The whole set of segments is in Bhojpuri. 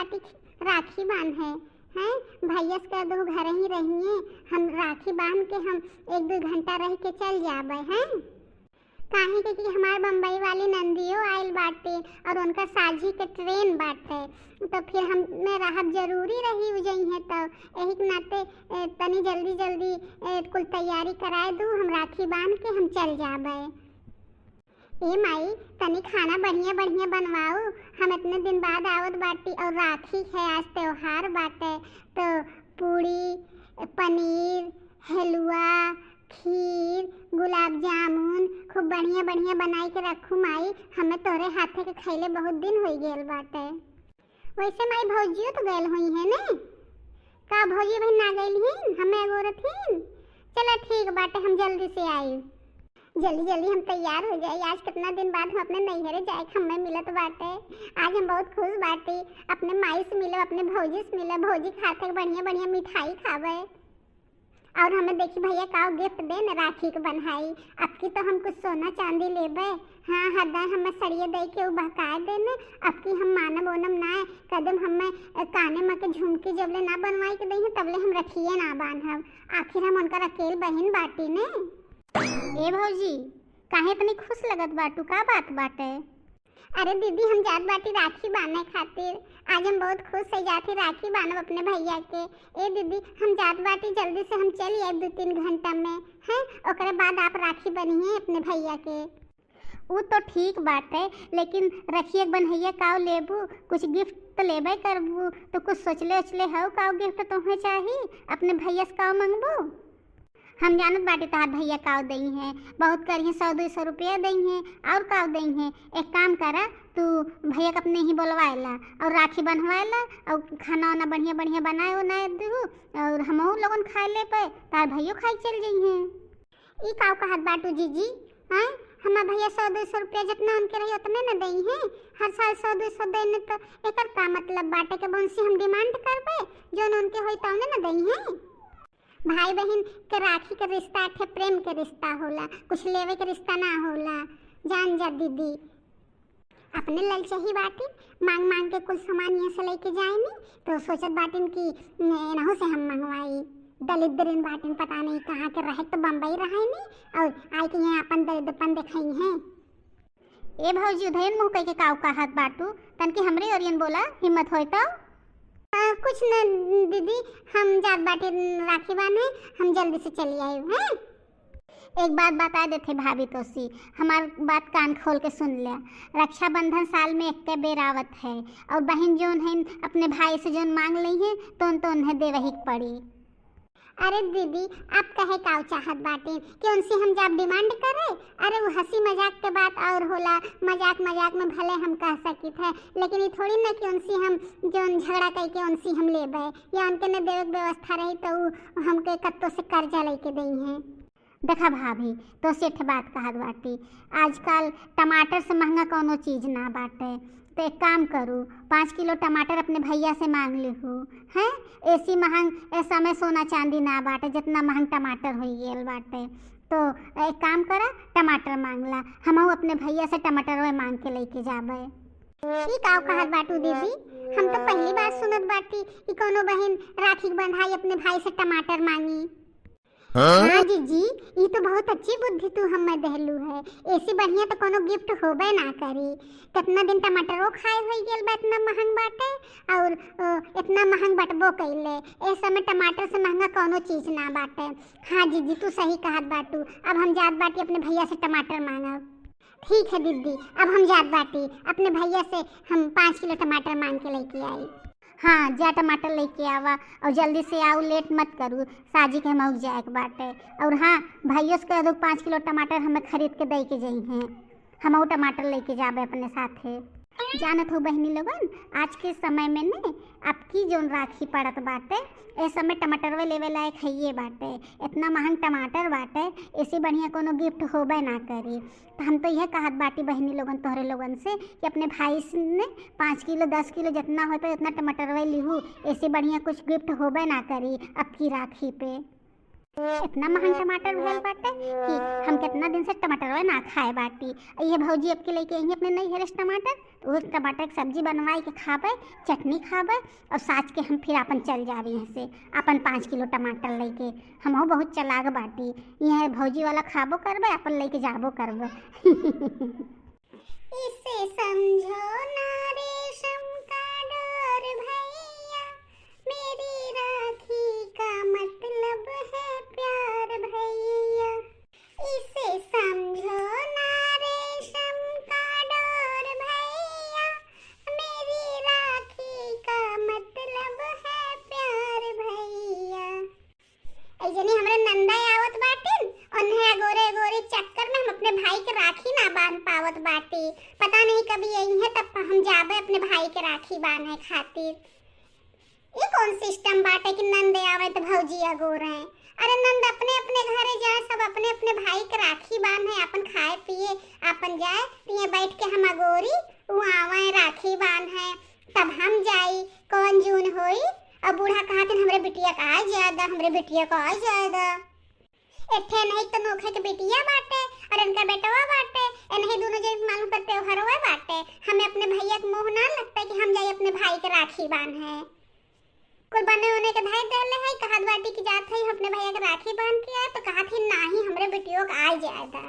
बाटी राखी बांधे हैं, भैया से कह दो घर ही रहिए, हम राखी बांध के हम 1-2 घंटा रह के चल जाबे हैं। काहे के कि हमारे बम्बई वाली नंदियो आयल बाटे और उनका साझी के ट्रेन बाटे, तो फिर हम मैं रहब जरूरी रही हो जाई है। तो यही के नाते तनी जल्दी जल्दी कुल तैयारी कराए दू, हम राखी बांध के हम चल जाबे। ए माई तनी खाना बढ़िया बढ़िया बनवाओ, हम इतने दिन बाद आवत बाटी और राखी है आज त्योहार बाटे, तो पूड़ी पनीर हलवा खीर गुलाब जामुन खूब बढ़िया बढ़िया बनाई के रखू माई, हमें तोरे हाथे के खैले बहुत दिन हो गए बाटे। वैसे माई भौजियो तो गए हुई है ने, का भौजी बहन ना गई हन, हमें अगोरत हन। चलो ठीक बाटे, हम जल्दी से आई, जल्दी जल्दी हम तैयार हो जाए। आज कितना दिन बाद हम अपने नैहरे जाए हमें मिलत बाटे, आज हम बहुत खुश बाटे, अपने माई से मिलब, अपने भौजी से मिलब, भौजी के हाथे के बढ़िया बढ़िया मिठाई खावे। और हमें देखी भैया का गिफ्ट दे न राखी के बन्हाई, अब की तो हम कुछ सोना चांदी लेबे। हाँ हदा हमें सड़िए दे के बहका देने, अब की हम मानब ओनम ना कदम हमें काने में के झुमकी जबले ना बनवाई के दही तबले हम रखिए ना बांधब, आखिर हम उनका अकेल बहन बाटी ने। ए भौजी काहे इतनी खुश लगत बाटू, का बात बाटे? अरे दीदी हम जात बाटी राखी बांधे खातिर, आज हम बहुत खुश है जाती राखी बांधब अपने भैया के। ए दीदी हम जात बाटी जल्दी से हम चली आए 2-3 घंटा में हैं, ओकरे बाद आप राखी बनिए अपने भैया के। वो तो ठीक बाटे, लेकिन रखिए बनहैया काव लेबू, कुछ गिफ्ट तो लेबे करबू, तो कुछ सोचले उचले हौ काव गिफ्ट तुम्हें चाही, अपने भैया से काव मंगबू? हम जानत बाटे तोहार भैया काव दई हैं, बहुत करिए 100-200 रुपया दई हैं और काव दई हैं। एक काम करा तू भैया के अपने ही बोलवाएला और राखी बनवाएला और खाना वाना बढ़िया बढ़िया बनाए उनाए दू और हमहू लोगन खाए ले पे, तार भैयो खाई चल जई हैं। ई काव कहत बाटू जीजी हैं, हमार भैया 100-200 रुपया जितना उनके रही उतने न दई हैं, हर साल 100-200 देने तो एकर का मतलब बाटे के बंसी हम डिमांड करबे, जोन उनके होई तौने न दई हैं। भाई बहन के राखी के रिश्ता थे प्रेम के रिश्ता होला, कुछ लेवे के रिश्ता ना होला। जान जा दीदी अपने ललचही बाटी मांग मांग के कुल सामान यहाँ से लेके जाए नी, तो सोचत बाटिन कि एनहु से हम मंगवाई, दलिद्रिन बाटिन पता नहीं कहाँ के रहे तो बम्बई रहे नी और आई के यहाँ अपन दरिद्रपन दिखाई है। ए भौजी उधयन मुँह कह के काव कहत बाटू, तनकी हमरे ओरियन बोला हिम्मत होय तो? कुछ न दीदी हम जात बाटे राखी बांधे, हम जल्दी से चली आए हैं। एक बात बता देते भाभी तोसी, हमार बात कान खोल के सुन ले, रक्षाबंधन साल में एक बेर आवत है और बहन जोन है अपने भाई से जोन मांग ली है तो उन तो उन्हें देवही पड़ी। अरे दीदी आप कहे काव चाहत बाटे कि उनसे हम जब डिमांड करे? अरे वो हंसी मजाक के बात और होला, मजाक मजाक में भले हम कह सकित है, लेकिन ये थोड़ी ना कि उनसे हम जो झगड़ा कह के उनसे हम लेबे या उनके न देवे के व्यवस्था रही तो वो हमके कत्तो से कर्जा लेके दई हैं। देखा भाभी तो सेठ बात कहत बाटी, आजकल टमाटर से महंगा कोनो चीज़ ना बाटे, तो एक काम करूँ 5 किलो टमाटर अपने भैया से मांग लिहूँ हैं, ऐसी महंग ऐसा में सोना चांदी ना बाटे जितना महंग टमाटर हो गया बाटे, तो एक काम करा टमाटर मांगला, हमहू अपने भैया से टमाटर मांग के लेके जाबे। ई काव कहत बाटू दीदी, हम तो पहली बार सुनत बाटी कि कोनो बहन राखी बंधाई अपने भाई से टमाटर मांगी। हाँ जीजी ये तो बहुत अच्छी बुद्धि तू हमें दहलू है, ऐसी बढ़िया तो कोनो गिफ्ट होबे ना करी। कितना दिन टमाटरो खाए हो गेल बा इतना महंग बाटे और इतना महंग बटबो कइले, ए समय टमाटर से महंगा कोनो चीज ना बाटे। हाँ जीजी तू सही कहत बाटू, अब हम जात बाटी अपने भैया से टमाटर मांगब। ठीक है दीदी अब हम जात बाटी अपने भैया से हम 5 किलो टमाटर मांग के लेके आई। हाँ जा टमाटर लेके आवा और जल्दी से आओ, लेट मत करू, साजी के हम जाए के बाटे। और हाँ भाइयों से कह दो 5 किलो टमाटर हमें खरीद के दे के जाई हैं, हम वो टमाटर लेके जाबे अपने साथे। जानत हो बहनी लोगन आज के समय में ने आपकी जोन राखी पड़त बाटे ए समय टमाटरवे लेवे लायक है बाटे, इतना महंग टमाटर बाटे, ऐसे बढ़िया कोनो गिफ्ट होबे ना करी। तो हम तो यह कहत बाटी बहनी लोगन तोहरे लोगन से कि अपने भाई से ने 5 किलो 10 किलो जितना हो पे उतना टमाटरवे लिहू, ऐसे बढ़िया कुछ गिफ्ट होबे ना करी आपकी राखी पे। इतना महंग टमाटर भइल बाटे कि हम कितना दिन से टमाटरवा ना खाए बाटी। ये भौजी अब के लेके आई अपने नैहरे से टमाटर, तो वो टमाटर के सब्जी बनवाई के खाबे, चटनी खाबे और साँझ के हम फिर अपन चल जाबे यहाँ से अपन 5 किलो टमाटर लेके। हमहू बहुत चलाक बाटी, यहाँ भौजी वाला खाबो करबे अपन लेके जाबो करबे। इसे समझो ना रेशम का डोर भैया, मेरी राखी का मतलब है प्यार भैया। इसे समझो ना रेशम का डोर भैया, मेरी राखी का मतलब है प्यार भैया। ऐजनी हमरे नंदा आवत बाटिन ओन्हे गोरे गोरे चक्कर में हम अपने भाई के राखी ना बांध पावत बाटी। पता नहीं कभी यही है तब हम जाबे अपने भाई के राखी बांधे खातिर। ये कौन सिस्टम बाटे कि नंद आवे तो भौजी अगोरे। अरे नंद अपने अपने घरे जाए, सब अपने अपने भाई के राखी बांधे, अपन खाए पिए अपन जाए पिए बैठ के हम अगोरी वो आवे राखी बांधे तब हम जाई। कौन जून होई। अब बूढ़ा कहा थे हमरे बिटिया का आ जायदा, हमरे बिटिया का आ जायदा। एठे नहीं तो नोखे के बिटिया बाटे और इनका बेटवा बाटे, इन्हीं दोनों जन मालूम पर त्योहारवा बाटे। हमें अपने भैया के मोह ना लगता कि हम जाई अपने भाई के राखी बांधे। कुल बने होने के धाई देले है, कहात बाटी की जात है अपने भैया के राखी बांध के आए तो कहा थी नाही हमरे बिटियों का आ जायदा।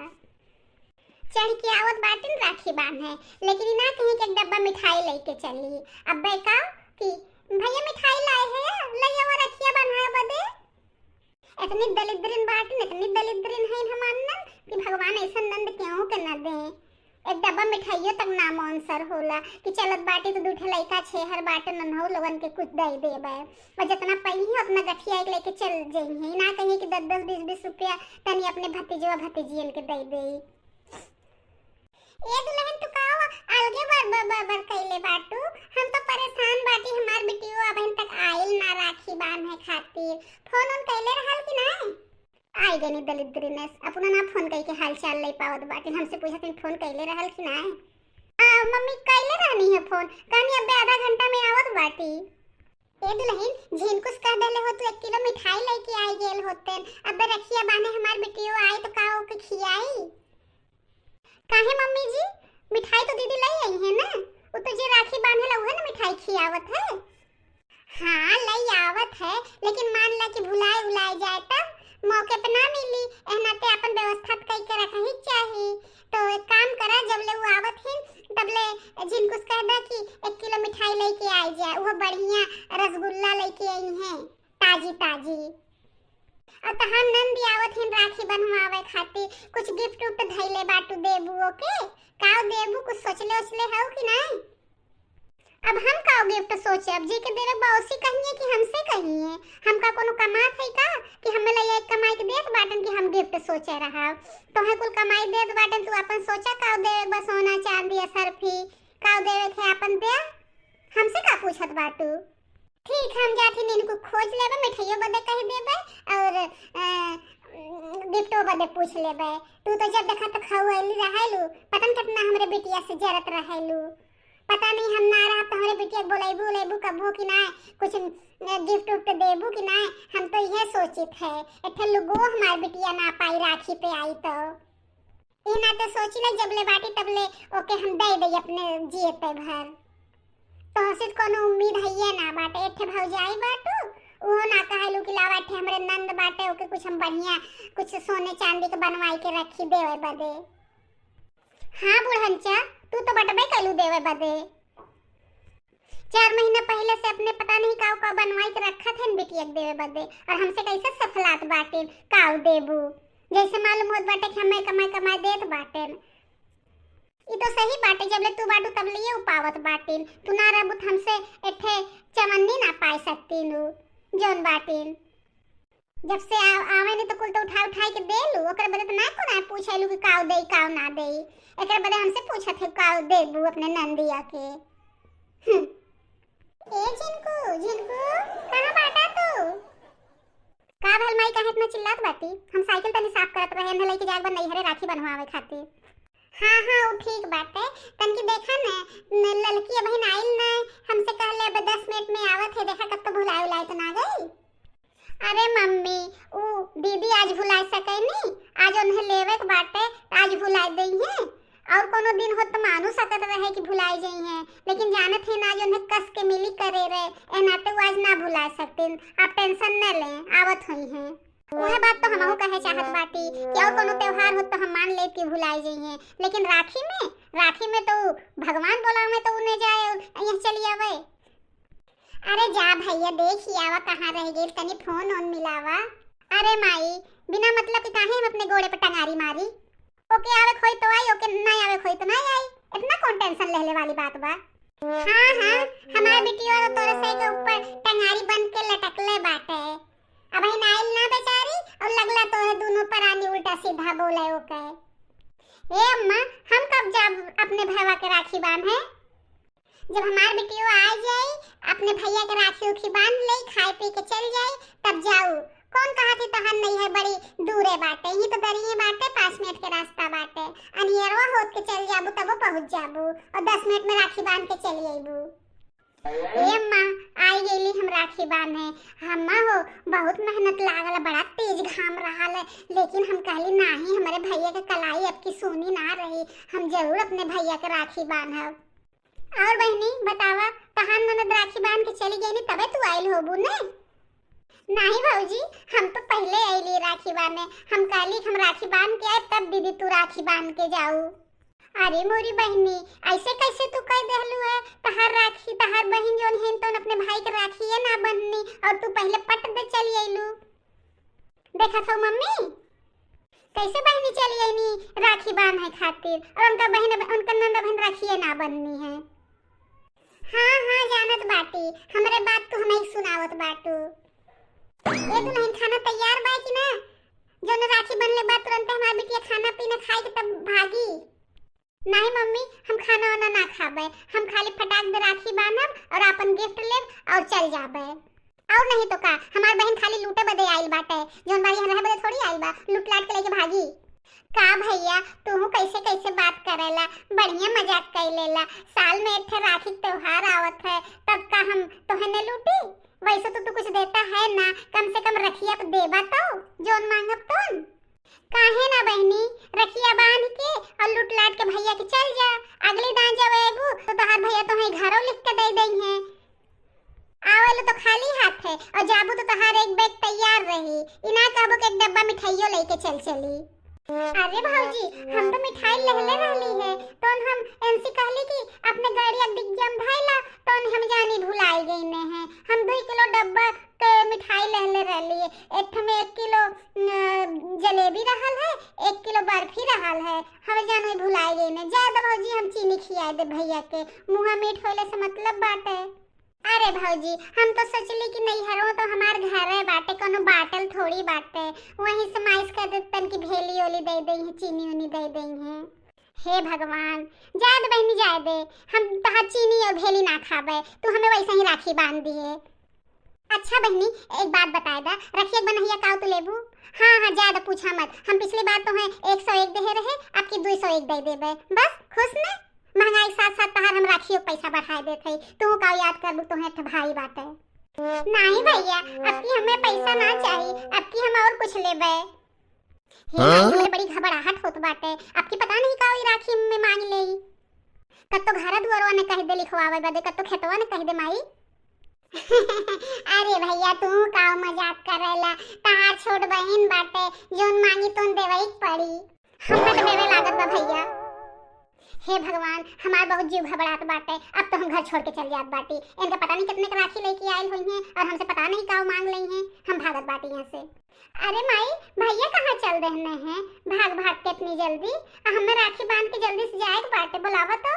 चढ़ के आवत बाटे राखी बांधे, लेकिन ना कहीं के एक डब्बा मिठाई लेके चली। अब का कि भैया मिठाई लाए है ले आओ रखिया बांधाए बदे। इतनी दलिद्रिन बाटे, इतनी दलिद्रिन है हमार नंद कि भगवान ऐसा नंद क्यों के न दे। एक डब्बा मिठाइयों तक नाम आंसर होला कि चलत बाटे तो दूठे लइका छेहर बाटे नन्हौ लोगन के कुछ दे देबे और जितना पई है उतना गठिया एक लेके चल जइहे। ना कहीं कि 10 10 20 20 रुपया तनी अपने भतीजवा भतीजियन के दे दे। ए दुल्हन तू का अलगे बार बार बार कइले बाटू, हम तो परेशान बाटी हमार बिटियो अबहिन तक आइल ना राखी बांधे खातिर। फोन उन कइले रहल कि ना? आई गनी दलिद्रिनेस अपना ना फोन कई के हाल चाल ले पावत बाटी। हमसे पूछत फोन कइले रहल कि ना? आ मम्मी कइले रहनी है फोन, कहनी अबे आधा घंटा में आवत बाटी। ए दुल्हन झिनकुस कह देले हो तू 1 किलो मिठाई लेके आई गेल होते, अबे रखिया बांधे हमार बिटियो आई तो का ओके खियाई। काहे मम्मी जी मिठाई तो दीदी लाई आई है ना, वो तो जे राखी बांधे ला उहे ना मिठाई खियावत है। हाँ लाई आवत है, लेकिन मान ला कि भुलाए उलाए जाए तब मौके पे ना मिली, एहनाते अपन व्यवस्था कई के रखही चाही। तो एक काम करा जब ले वो आवत हिन तब ले जिनको कह दा कि 1 किलो मिठाई लेके आई जाए, वो बढ़िया रसगुल्ला लेके आई है ताजी ताजी। और तहां नंद आवत हिन राखी बनवावे खातिर कुछ गिफ्ट उफ्ट धइले बाटू देबू ओके काव देबू, कुछ सोचले ओचले हौ कि नहीं? अब हम काव गिफ्ट सोचे, अब जी के देवे बौसी कहिए कि हमसे कहिए, हमका कोनो कमात है का कि हमें लई एक कमाई के देत बाटन कि हम गिफ्ट सोचे रहा। तोहे कुल कमाई देत बाटन, तू अपन सोचा काव देवे बस सोना चांदी असरफी काव देवे के अपन दे, हमसे का पूछत बाटू? ठीक हम जाती इनको खोज लेबे, मिठाइयों बदे कह देबे और गिफ्टो बदे पूछ लेबे। तू तो जब देखा तो खाऊ रहेलू, पता न कितना हमरे बिटिया से जरत रहेलू। पता नहीं हम ना रहा तो हमरे बिटिया के बोलाइबू उलाइबू कबो कि ना, कुछ गिफ्ट उफ्ट देबू कि ना, हम तो यह सोचित है। एठे लुगो हमार बिटिया ना पाई राखी पे आई तो ई ना तो सोची ले जब ले बाटी तब ले ओके हम दे दे अपने जियते भर। तो हसित कोनो उम्मीद है ना बाटे। एठे भौजाई बाटू उहो ना कहलू कि लावा एठे हमरे नंद बाटे ओके कुछ हम बढ़िया कुछ सोने चांदी के बनवाई के रखी देवे बदे। हाँ बुढ़ंचा तू तो बटबे कलू देवे बदे। 4 महीना पहले से अपने पता नहीं काव काव बनवाई के रखा थे न बिटिया के देवे बदे, और हमसे कैसे सफलात बाटे काव देबू, जैसे मालूम होत बाटे कि हमें कमाई कमाई देत बाटे। ई तो सही बाटे, जब ले तू बाटू तब लिए उपावत बाटिन, तू ना रहबू त हमसे एठे चवन्नी ना पाए सकतीन जौन बाटिन। जब से आवे नहीं तो कुल तो उठा उठाई के दे लू, ओकर बदे तो ना कोना पूछेलू कि काव देई काव ना देई, एकर बदे हमसे पूछत है काव देबू अपने नंदिया के। ए जिनको जिनको कहां बाटा तू? का भल माई काहे इतना चिल्लात बाटी? हम साइकिल तनी साफ करत रहे, एने लेके जाए नैहरे राखी बनवावे खातिर। हाँ हाँ वो ठीक बाटे, तनकी देखा न लड़की अबहिन आइल न, हमसे कहले अब 10 मिनट में आवत है, देखा कब तो भुलाए उलाए तो ना गई। अरे मम्मी ऊ दीदी आज भुला सके नी, आज उन्हें लेवे के बाटे आज भुला दई है। और कोनो दिन हो तो मानू सकत रहे कि भुलाई जाई है, लेकिन जानत ही ना आज उन्हें कस के मिली करे रहे एना तो आज ना भुला सकतीन। आप टेंशन न लें, आवत हुई है। वह बात तो हमहू कहे चाहत बाटी कि और कोनो त्योहार हो तो हम मान लेत कि भुलाई जाई है, लेकिन राखी में तो भगवान बोलावे तो उन्हें जाए यहाँ चली आवे। अरे जा भैया देख ही आवा कहाँ रह गई, तनी फोन ऑन मिलावा। अरे माई बिना मतलब के काहे हम अपने गोड़े पर टंगारी मारी। ओके आवे खोई तो आई, ओके ना आवे खोई तो ना आई, इतना कौन टेंशन लेले वाली बात बा। हाँ हाँ हमारे बिटिया तो तोरे से के ऊपर टंगारी बन के लटकले बाटे, अब ही नाइल ना बेचारी और लगला तो है दोनों परानी उल्टा सीधा बोले ओके। ए अम्मा हम कब जब अपने भैया के राखी बांधे? जब हमार बिटियो आ जाई अपने भैया के राखी उखी बांध ले, खाए पी के चल जाई तब जाऊ। कौन कहा थी तहन नहीं है, बड़ी दूरे बाटे, ही तो दरिये बाटे, 5 मिनट के रास्ता बाटे। अनियरवा होत के चल जाबू तबो पहुंच जाबू और 10 मिनट में राखी बांध के चली आईबू। ए अम्मा आई गेली हम राखी बांधे। हम्मा हो बहुत मेहनत लागल, बड़ा तेज घाम रहा है, लेकिन हम कहली नाही हमारे भैया के कलाई अब की सोनी ना रही, हम जरूर अपने भैया के राखी बांधब। और बहनी बतावा तहान ननद राखी बांध के चली गई तबे तू आइल होबू ने? नहीं भौजी हम तो पहले आईली राखी बांधे, हम कहली हम राखी बांध के आए तब दीदी तू राखी बांध के जाऊ। अरे मोरी बहनी ऐसे कैसे तू कह देहलू है, तहार राखी तहार बहन जोन हेन तो अपने भाई के राखी है ना बंधनी और तू पहले पट दे चली आईलू। देखा था मम्मी कैसे बहनी चली आईनी राखी बांधे खातिर और उनका बहन उनका नंदा बहन राखी है ना बंधनी है। हाँ हाँ जानत बाटी, हमरे बात तू हमें सुनावत बाटू। ए दुल्हन खाना तैयार बा कि ना? जोन राखी बनले बाद तुरंत हमार बिटिया खाना पीना खाई के तब भागी। नहीं मम्मी हम खाना वाना ना खाबे, हम खाली फटाक दे राखी बांधब और अपन गिफ्ट लेब और चल जाबे। और नहीं तो का हमार बहन खाली लूटे बदे आइल बाटे, जोन बारी रहे बदे थोड़ी आइल बा, लूट लाट के लेके भागी। का भैया तू कैसे कैसे बात करेला, बढ़िया मजाक कर लेला। साल में एक राखी त्योहार आवत है तब का हम तोहे ने लूटी? वैसे तो तू कुछ देता है ना, कम से कम रखिया तो देबा तो जोन मांगब तो। काहे ना बहनी रखिया बांध के और लूट लाट के भैया के चल जा, अगली दान जब आएबू तो तोहार भैया तोहे घरों लिख के दे दई है। आवेलो तो खाली हाथ है और जाबू तो तोहार एक बैग तैयार रही, इना कहबो के एक डब्बा मिठाइयो लेके चल चली। अरे भौजी हम तो मिठाई लेहले रहली है, तो हम एनसी कहली कि अपने गाड़िया डिग्गम धैला तो हम जानी भुलाई गई ने है। हम 2 किलो डब्बा के मिठाई लेहले रहली है, एक में 1 किलो जलेबी रहल है, 1 किलो बर्फी रहल है, हम जानी भुलाई गई ने। ज्यादा भौजी हम चीनी खिया दे भैया के, मुँह मीठ होले से मतलब बाटे। अरे भौजी हम तो सोचली कि नैहरों तो हमार घर है बाटे, कोनो बाटल थोड़ी बाटे, वहीं से माइस कर देतन की भेली ओली दे दई है, चीनी उनी दे दई है। हे भगवान जाए दे बहनी जाए दे, हम तहार चीनी और भेली ना खाबे, तू हमें वैसे ही राखी बांध दिए। अच्छा बहनी एक बात बताए दा, रखिया बनहिया काव तू लेबू? हाँ हाँ ज्यादा पूछा मत, हम पिछली बार तो है 101 देहे रहे, अब की 201 दे देबे, बस खुश ने? महंगाई साथ साथ तहार हम राखियो पैसा बढ़ाए देते, तू का याद कर तो है भाई बात है। नहीं भैया अब की हमें पैसा ना चाहिए, अब की हम और कुछ लेबे। हे भाई बड़ी घबराहट होत बाटे, अब की पता नहीं का राखी में मांग लेई, कब तो घर दुआरवा ने कह दे लिखवावे बदे, कब तो खेतवा ने कह दे माई। अरे भैया तू का मजाक करेला, तहार छोट बहन बाटे, जोन मांगी तोन देवई पड़ी, हमें तो देवे लागत बा भैया। हे भगवान हमार बहुत जीव घबरात बाटे, अब तो हम घर छोड़ के चल जात बाटी, इनका पता नहीं कितने के राखी लेके आयल हुई हैं और हमसे पता नहीं का मांग लई हैं, हम भागत बाटी यहाँ से। अरे माई भैया कहाँ चल रहने हैं भाग भाग के इतनी जल्दी, हमें राखी बांध के जल्दी से जाए बाटे, बुलावा तो।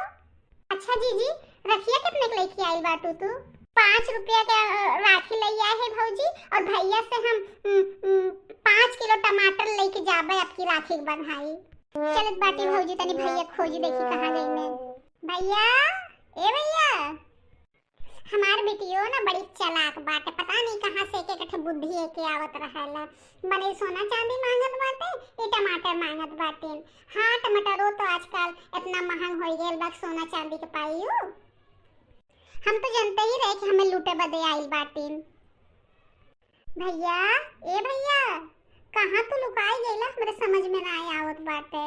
अच्छा जीजी रखिया कितने के लेके आयल बाटू तू? 5 रुपया के राखी ले आए है भौजी, और भैया से हम 5 किलो टमाटर लेके जाबे आपकी राखी बंधाई। चलत बाटी भौजी तनी भैया खोजी देखी कहाँ गई ने। भैया ए भैया हमार बेटियों ना बड़ी चालाक बाटे, पता नहीं कहाँ से एक एक बुद्धि के आवत रहेला। बने सोना चांदी मांगत बाटे, ये टमाटर मांगत बाटे। हाँ टमाटरो तो आजकल इतना महंग हो गेल बा सोना चांदी के पाइयो। हम तो जानते ही रहे कि हमें लूटे बदे आइल बाटे। भैया, ए भैया, कहाँ तू लुकाई गईला? हमरे समझ में ना आवत बाटे।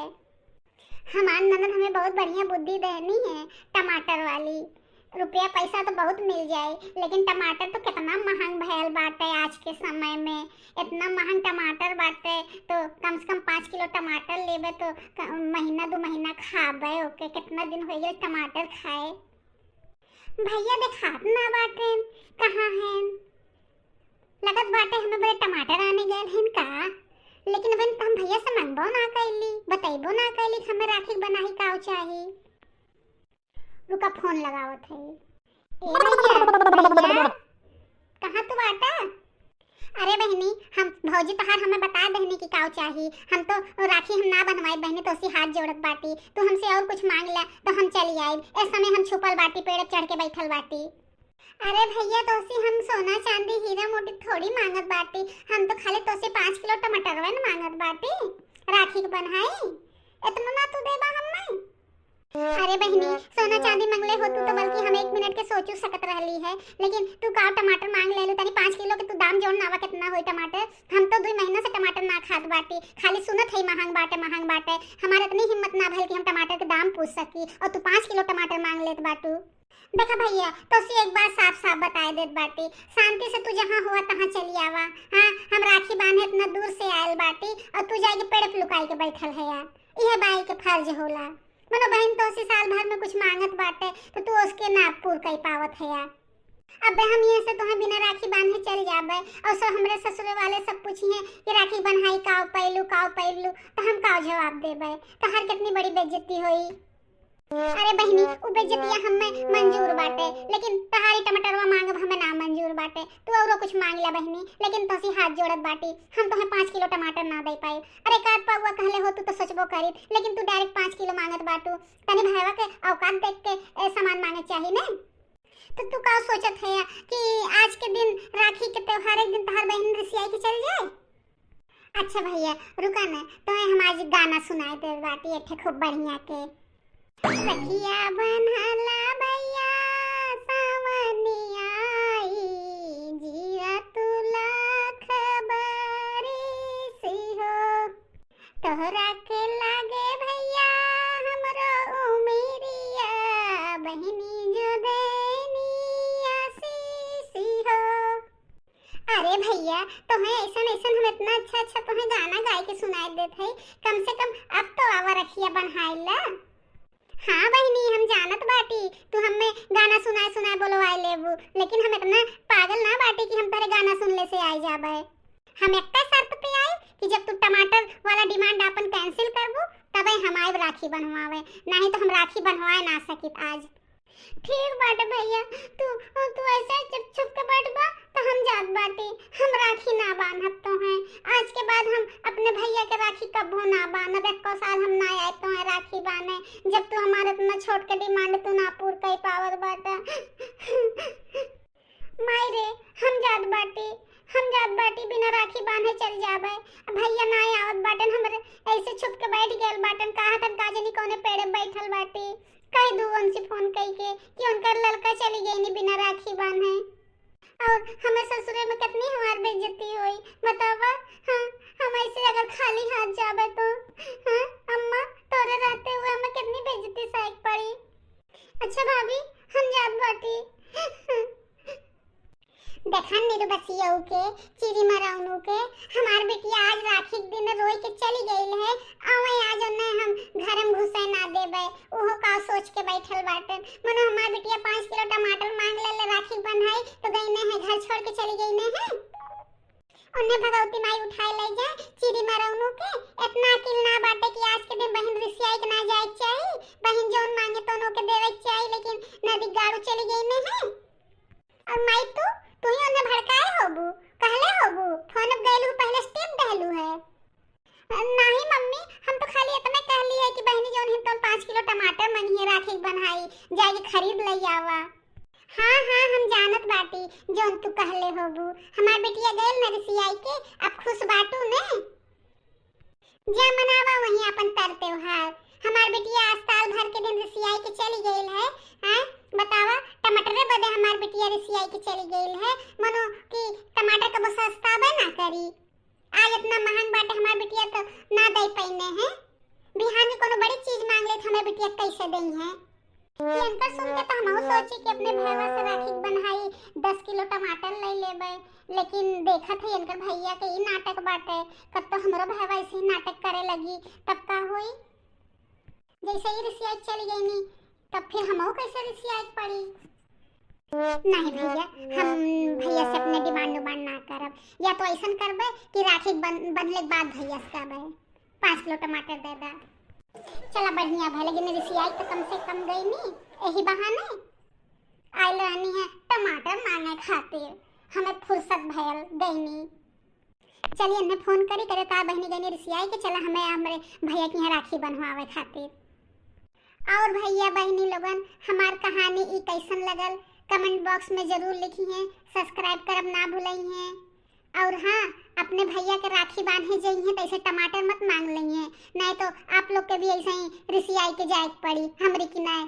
हमार ननद हमें बहुत बढ़िया बुद्धि देनी है टमाटर वाली। रुपया पैसा तो बहुत मिल जाए, लेकिन टमाटर तो कितना महंग भयल बाटे आज के समय में। इतना महंग टमाटर बाटे तो कम से कम 5 किलो टमाटर लेबे तो महीना 2 महीना खाबे ओके। कितना दिन हो गया टमाटर खाए। भैया देखात ना बाटे, कहाँ है? लगत बाटे हमें बड़े टमाटर आने गए हैं का। लेकिन अब हम भैया से मांगबो ना कैली, बतैबो ना कैली हमें राखी बनाही का चाही। रुका फोन लगावत है। ए भैया, कहाँ तू बाटा? अरे बहनी, हम भौजी तहार हमें बता दहनी कि काव चाही। हम तो राखी हम ना बनवाई बहनी, तो उसी हाथ जोड़त बाटी। तू हमसे और कुछ मांग ला तो हम चली आई। ए समय हम छुपल बाटी, पेड़ चढ़ के बैठल बाटी। अरे भैया, तो उसी हम सोना चांदी हीरा मोती थोड़ी मांगत बाटी। हम तो खाली तो 5 किलो टमाटर न मांगत बाटी राखी के बनाई। इतना ना तू देबा हमें? अरे बहनी, सोना चांदी मंगले हो तू तो बल्कि हम 1 मिनट के सोचू सकत रहली है, लेकिन तू का टमाटर मांग ले लू। तनी 5 किलो के तू दाम जोड़ नावा कितना होई टमाटर। हम तो 2 महीना से टमाटर ना खात बाटी, खाली सुनत है महंग बाटे महंग बाटे। हमारे इतनी हिम्मत ना भइल कि हम टमाटर के दाम पूछ सकी, और तू 5 किलो टमाटर मांग लेत बाटू। देखा भैया, तो उसी एक बार साफ साफ बताए देत बाटी, शांति से तू जहाँ हुआ तहाँ चली आवा। हाँ, हम राखी बांधे इतना दूर से आयल बाटी और तू जाके पेड़ पे लुकाई के बैठल है यार। यह बाई के फर्ज होला। मनो बहन तो उसी साल भर में कुछ मांगत बाटे तो तू उसके ना पूर कई पावत है यार। अब हम यहाँ से तुम्हें बिना राखी बांधे चल जाबे और सब हमरे ससुरे वाले सब पूछिए कि राखी बन्हाई काव पैलू काव पैलू, तो हम काव जवाब देबे? तो हर कितनी बड़ी बेइज्जती होई। अरे बहनी, उ बेइज्जतिया हमें मंजूर बाटे, लेकिन तहारी टमाटरवा मांगब हमें ना मंजूर बाटे। तू औरो कुछ मांग ला बहनी, लेकिन तोसी हाथ जोड़त बाटी, हम तोहे 5 किलो टमाटर ना दे पाई। अरे काट पाउआ कहले हो तू तो सोचबो करी, लेकिन तू डायरेक्ट 5 किलो मांगत बाटू। तनी भाईवा के औकात देख के सामान मांगे चाहिए ने। तो तू का सोचत है कि आज के दिन राखी के त्योहार एक दिन तहार बहन रिसियाई के चल जाए? अच्छा भैया रुका ना, तो हम आज गाना सुनाए दे बाटी एठे खूब बढ़िया के। रखिया बनहला भैया सावनिया आई, जिया तू लाख बरिसी हो। तोहरा के लागे भैया हमरो उमेरिया, बहिनी जो देनी आशीषी हो। अरे भैया, तुम्हें ऐसा ऐसा हम इतना अच्छा अच्छा तुम्हें गाना गाय के सुनाई देते है, कम से कम अब तो आवा रखिया बनहाइला। हाँ बहनी, हम जानत बाटी तू हमें गाना सुनाए सुनाए बोलवाए लेबू, लेकिन हम इतना पागल ना बाटी कि हम तेरे गाना सुनले से आई जाबे। हम एक शर्त पे आए कि जब तू टमाटर वाला डिमांड अपन कैंसिल करबू तबे हम आए राखी बनवावे, नहीं तो हम राखी बनवाए ना सकित आज। ठीक बाटे भैया, तू तू ऐसे चुप छुप के बैठ बा तो हम जात बाटी, हम राखी ना बांधब तो हैं। आज के बाद हम अपने भैया के राखी कबो ना बांधब। 1 साल हम ना आए तो हैं राखी बांधे, जब तू हमारे इतना छोट के डिमांड तू ना पूर कई पावर बाटा। माई रे, हम जात बाटी, हम जात बाटी बिना राखी बांधे चल जाबे। भैया ना आवत बाटन, हमरे ऐसे छुप के बैठ गेल बाटन। कहा तन का जानी कोने पेड़े बैठल बाटी। कह दू उनसे फोन कई के कि उनका लड़का चली गई नहीं बिना राखी बांधे, और हमें ससुरे में कितनी हमार बेइज्जती हुई बतावा। हाँ, हम ऐसे अगर खाली हाथ जाबे तो हाँ अम्मा तोरे रहते हुए हमें कितनी बेइज्जती सहक पड़ी। अच्छा भाभी, हम जात बाटी। देखन नीरू बसियऊ के चिरी मरौनू के, हमार बेटिया आज राखी के दिन रोई के चली गई है। आवे आज उन्हें हम घर में घुसे ना देबे, ओहो का सोच के बैठल बाटन। मनो हमार बेटिया 5 किलो टमाटर मांग ले राखी बन्हाई तो गई ने है, घर छोड़ के चली गई ने है। उन्हें भगवती माई उठाए ले जाए चिरी मरौनू के। इतना अकिल ना बाटे कि आज के दिन बहन रिसियाई के ना जाए चाहिए, बहन जोन मांगे तो के देवे चाहिए, लेकिन नदी गाड़ू चली गई ने है। और माई तू तू ही उन्हें भड़काए होबू, कहले होबू, फोन अब गैलू पहले स्टेप दहलू है। नहीं मम्मी, हम तो खाली इतना कहली है कि बहनी जोन हिन तो 5 किलो टमाटर मंगिए राखी बनाई जाके खरीद ले आवा। हाँ हाँ, हम जानत बाटी जोन तू कहले होबू। हमार बेटिया गैल न रिसियाई के, अब खुश बाटू ने, जा मनावा वहीं अपन तर त्योहार। हमार बिटिया आज साल भर के दिन रिसियाई के चली गई है। हां बतावा, टमाटरे बदे हमार बिटिया बिटिया रिसियाई के चली गई है, मनो कि टमाटर कबो सस्ता बे ना करी। आज इतना महंग बाटे, हमार बिटिया तो ना दे पैने है। बिहान के कोनो बड़ी चीज मांग ले, हमार बिटिया कैसे दई है? ये अंतर सुन के तो हमहू सोची कि अपने भैया से राखी बनहाई 10 किलो टमाटर ले लेबे, लेकिन देखत है इनकर भैया के ई नाटक बाटे। कब तो हमरो भैया ऐसे ही नाटक करे लगी, तब का होई? जैसे ही रिसियाई चली गई नी, तब फिर हमहू कैसे रिसियाई पड़ी? नहीं भैया, हम भैया से अपने डिमांड उमांड ना करब। या तो ऐसा करबे कि राखी बंधले के बाद भैया से कहबे 5 किलो टमाटर दे दा। चला बढ़िया भाई, लेकिन रिसियाई तो कम से कम गई नी। यही बहाने आयल रहनी है टमाटर मांगे खातिर, हमें फुर्सत भयल गई नी। चलिए, हमने फोन करी करे ता बहनी गई रिसियाई के, चला हमें हमारे भैया के यहाँ राखी बनवावे खातिर। और भैया बहनी लोगन, हमार कहानी ई कैसन लगल, कमेंट बॉक्स में जरूर लिखी है। सब्सक्राइब करब ना भूलई है। और हाँ, अपने भैया के राखी बांधे जाइए तो ऐसे टमाटर मत मांग लई है, नहीं तो आप लोग के भी ऐसे ही रिसियाई के जाए पड़ी हमरी की नहीं।